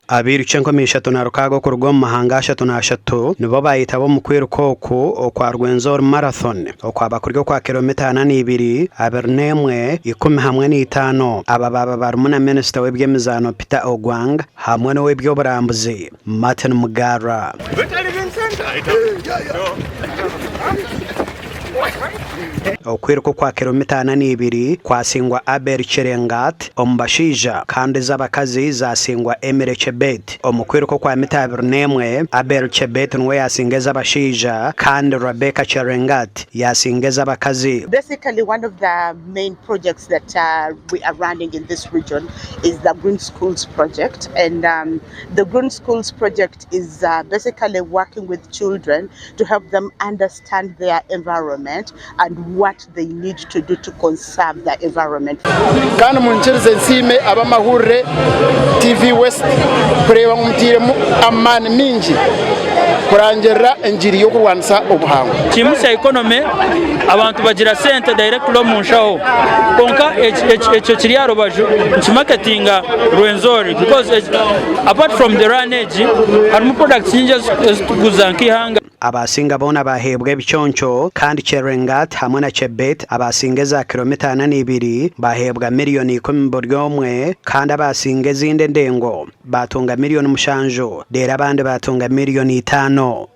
Abairuki 3600 okuruga omu mahanga 34 nibo baayetaba omu kwiruka oku okwa Rwenzori Marathon okwaba kuri okwa kilomita 42, 21, ikumi hamwe na itaano. Aba baaba barimu na minisita w'eby'emizaano Peter Ogwang hamwe n'ow'eby'oburambuzi Martin Mugarra. Okwiruka okwa kilomita 42 kwasingwa Abel Cherengat omu bashaija kandi ez'abakazi zasingwa Emily Chebet. Omu kwiruka okwa mita 21, Abel Chebet niwe yasinga ez'abashaija kandi Rebecca Cherengat yasinga ez'abakazi. Basically one of the main projects that we are running in this region is the Green Schools project and the Green Schools project is basically working with children to help them understand their environment and what they need to do to conserve the environment. Kandi munyikirize nsiime ab'amahurire TV West kureeba ngu mutairemu amaani maingi kurangirira engiri y'okurwanisa obuhangwa. Kiimutsya economy, abantu bagira sente directly omu nshaho. Kwonka ekyo kiri aha rubaju, nikimaketinga Rwenzori because apart from the run egi, harimu products nyingi ezi turikuguza nk'eihanga. Abaasinga boona baaheebwa ebiconco, kandi Cherengat hamwe na Chebet abaasinga eza kilomita 42 baaheebwa miriyoni ikumi buri omwe, kandi abaasinga ezindi endengo baatunga miriyoni mushanju, reero abandi baatunga miriyoni itaano.